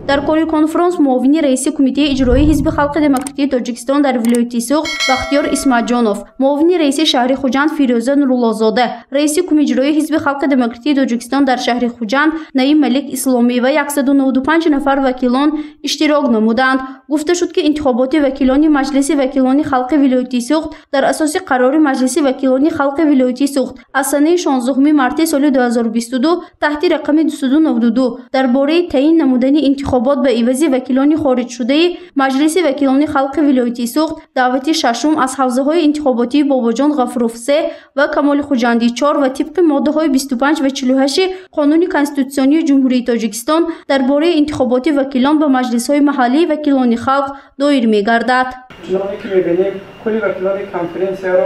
Дар кори конфронс муовини раиси Кумитаи иҷроии Ҳизби халқи демократии Тоҷикистон дар вилояти Суғд Бахтиёр Исматҷонов, муовини раиси шаҳри Хуҷанд Фирӯза Нуруллозода, раиси Кумиҷроии Ҳизби халқи демократии Тоҷикистон дар шаҳри Хуҷанд Наим Малик Исломӣ ва 195 нафар вакилон иштирок намуданд. Гуфта шуд, ки интихоботи вакилони Маҷлиси вакилони халқи вилояти Суғд дар асоси қарори Маҷлиси вакилони халқи вилояти Суғд аз санаи 16 марти соли 2022 таҳти рақами 292 дар бораи таъин намудани интихобот ба ивази вакилони хориҷшудаи Маҷлиси вакилони халқи вилояти Суғд даъвати шашум аз ҳавзаҳои интихоботии Бобоҷон Ғафуров 3 ва Камоли Хуҷандӣ 4 ва тибқи моддаҳои 25 ва 48 Қонуни Конститутсионии Ҷумҳурии Тоҷикистон дар бораи интихоботи вакилон ба маҷлисҳои маҳаллии вакилони халқ доир мегардад. Чуноне ки мебинем, кулли вакилони конференсияро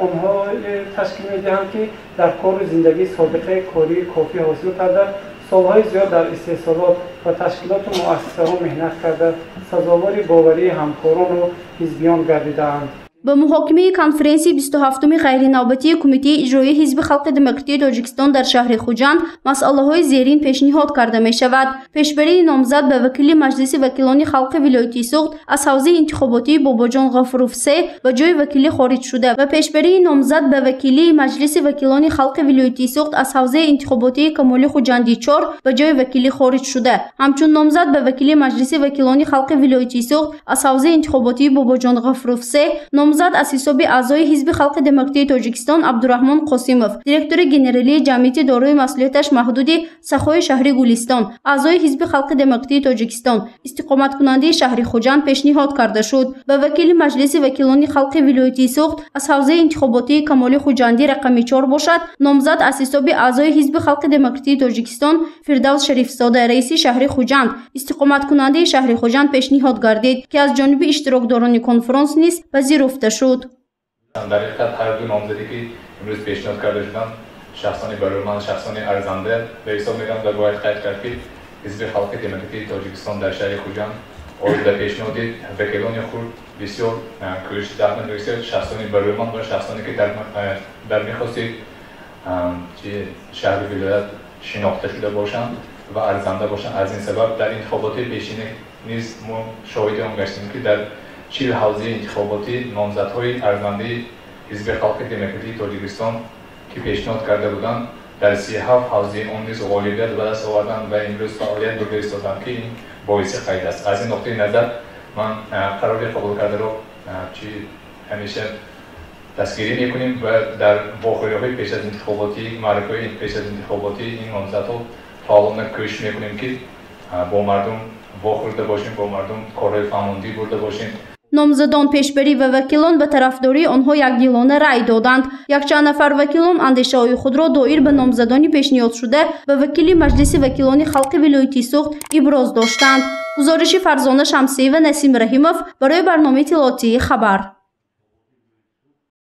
онҳо ташкил медиҳанд, ки дар кору зиндагӣ собиқаи кории кофӣ ҳосил карда, солҳои зиёд дар истеҳсолот ва ташкилоту муассисаҳо меҳнат карда, сазовори боварии ҳамкорону ҳизбиён гардидаанд. Ба муҳокимаи конференсияи 27-уми ғайринавбатии Кумитаи иҷроии Ҳизби халқи демократии Тоҷикистон дар шаҳри Хуҷанд масъалаҳои зерин пешниҳод карда мешавад. Пешбарии номзад ба вакили Маҷлиси вакилони халқи вилояти Суғд аз ҳавзаи интихоботии Бобоҷон Ғафуров 3 ба ҷои вакили хориҷшуда ва пешбарии номзад ба вакилии Маҷлиси вакилони халқи вилояти Суғд аз ҳавзаи интихоботии Камоли Хуҷандӣ 4 ба ҷои вакили хориҷшуда. Ҳамчун номзад ба вакили Маҷлиси вакилони халқи вилояти Суғд аз ҳавзаи интихоботии Бобоҷон Ғафуров 3 номзад аз ҳисоби аъзои Ҳизби халқи демократии Тоҷикистон Абдураҳмон Қосимов, директори генералии ҷамъияти дорои масъулияташ маҳдуди Сахои шаҳри Гулистон, аъзои Ҳизби халқи демократии Тоҷикистон, истиқоматкунандаи шаҳри Хуҷанд пешниҳод карда шуд. Ба вакили Маҷлиси вакилони халқи вилояти Суғд аз ҳавзаи интихоботии Камоли Хуҷандӣ рақами 4 бошад, номзад аз ҳисоби аъзои Ҳизби халқи демократии Тоҷикистон Фирдавс Шарифзода, раиси шаҳри Хуҷанд, истиқоматкунандаи шаҳри Хуҷанд пешниҳод гардид, ки аз ҷониби иштирокдорони конфронс низ пазируфта шуд. Дар ҳақиқат ҳар ду номзаде ки имрӯз пешниҳод карда шуданд, шахсони барӯманд, шахсони арзанда ба ҳисоб мераванд ва бояд қайд кард, ки Ҳизби халқи демократии Тоҷикистон дар шаҳри Хуҷанд оид ба пешниҳоди вакилони худ бисёр кӯшиш заҳмат мекашад, шахсони барӯманд ва шахсоне ки дар миқёси шаҳру вилоят шинохта шуда бошанд ва арзанда бошанд. Аз ин сабаб дар интихоботи пешина низ мо шоҳиди он гаштем, ки дар 40 ҳавзаи интихоботӣ номзадҳои арзандаи Ҳизби халқи демократии Тоҷикистон ки пешниҳод карда буданд, дар 37 ҳавзаи он низ ғолибият ба даст оварданд ва имрӯз фаъолият бурда истоданд, ки ин боиси қайд аст. Аз ин нуқтаи назар ман қарори қабулкардаро чи ҳамеша дастгирӣ мекунем ва дар вохӯриҳои пеш аз интихоботӣ, маъракаҳои пеш аз интихоботӣ ин номзадҳо фаъолона кӯшиш мекунем, ки бо мардум вохӯрда бошем, бо мардум корҳои фаҳмондӣ бурда бошем. Номзадон, пешбарӣ ва вакилон ба тарафдории онҳо якдилона рай доданд. Якчанд нафар вакилон андешаҳои худро доир ба номзадони пешниҳодшуда ба вакили Маҷлиси вакилони халқи вилояти Суғд иброз доштанд. Гузориши Фарзона Шамсиева, Насим Раҳимов барои барномаи иттилоотии Хабар.